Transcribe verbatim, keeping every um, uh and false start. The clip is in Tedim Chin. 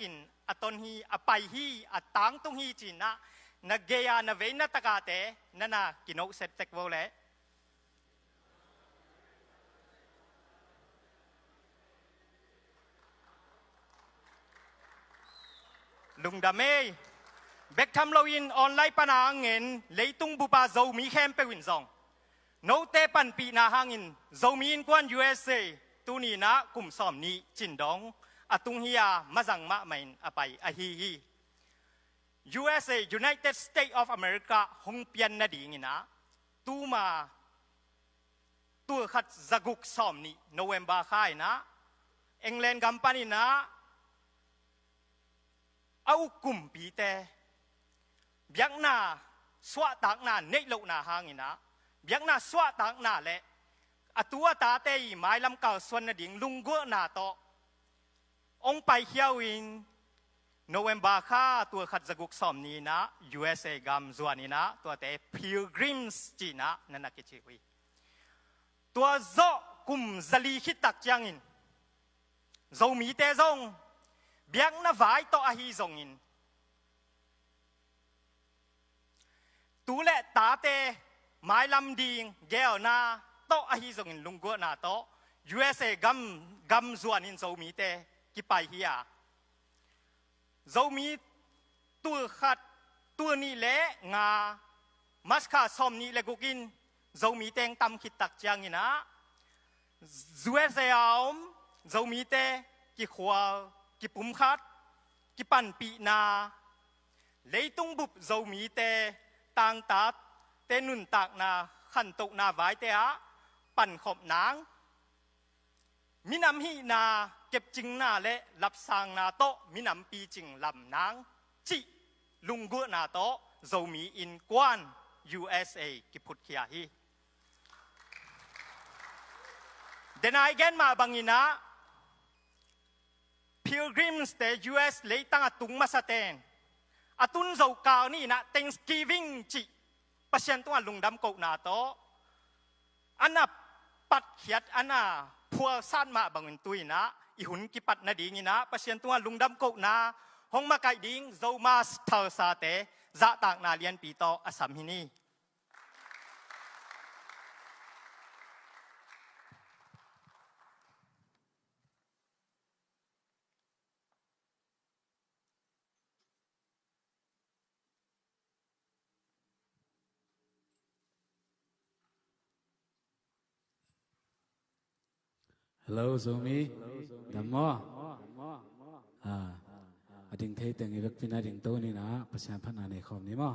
in a ton hi, a pai hi, a tangtung hi ci-in ah na gei-a na veina takate na na kinohset tek vo leh. Lungdam ei. Bek tham loin online pana ngen leitung bupa Zomi khempeuh in zong note panpihna hangin Zomi Innkuan U S A tuni-in ah kum sawmnih cin dong a tung hi a, mazang mahmah in a pai ahi hi. U S A, United States of America hong pian nadingin ah tuma tulkhat zaguk sawmnih November kha in ah England gam panin ah a uk kumpite biakna suahtakna neih lohna hangin ah biakna suahtakna le a tu a tate i mailam kalsuan nading lunggulhna tawh hong paikhia uh in November kha tulkhat zaguk sawmnih in ah U S A gam zuan in ah tuate pilgrims ci-in ah na na kici uh hi. Tua zawh kum zali khit tak ciangin Zomite zong biakna vai tawh ahi zongin tu le tate mailam ding geelna tawh ahi zongin lunggulhna tawh U S A gam, gam zuanin Zomite kipai hi a, Zomi tulkhat, tulnih le nga, March kha sawmnih le guk in Zomi teng tam khit tak ciangin ah U S A a om Zomite kikhual, kipumkhat, kipanpihna, leitung bup Zomite tangtate nuntakna khantohna vaite ah pankhop nang, minam hihna kepcingna le lapsangna tawh minam picing lam nang cih lunggulhna tawh Zomi Innkuan U S A kiphutkhia hi. Denai gen mah bangin ah pilgrims te U S leitang a tung masaten a tun zo kal ni-in ah Thanksgiving cih Pasian tungah lungdam kohna tawh a na patkhiat, a na phualsat mah bangin tu-in ah i hun kipat nadingin ah Pasian tungah lungdam kohna hong makaih ding Zomi thalsate zahtakna lianpi tawh a sam hi ni. Hello, Zomi. Dam maw? Ah, a ding thei teng i vekpi-in a dingto ni-in ah Pasian phatna nei khawm ni maw?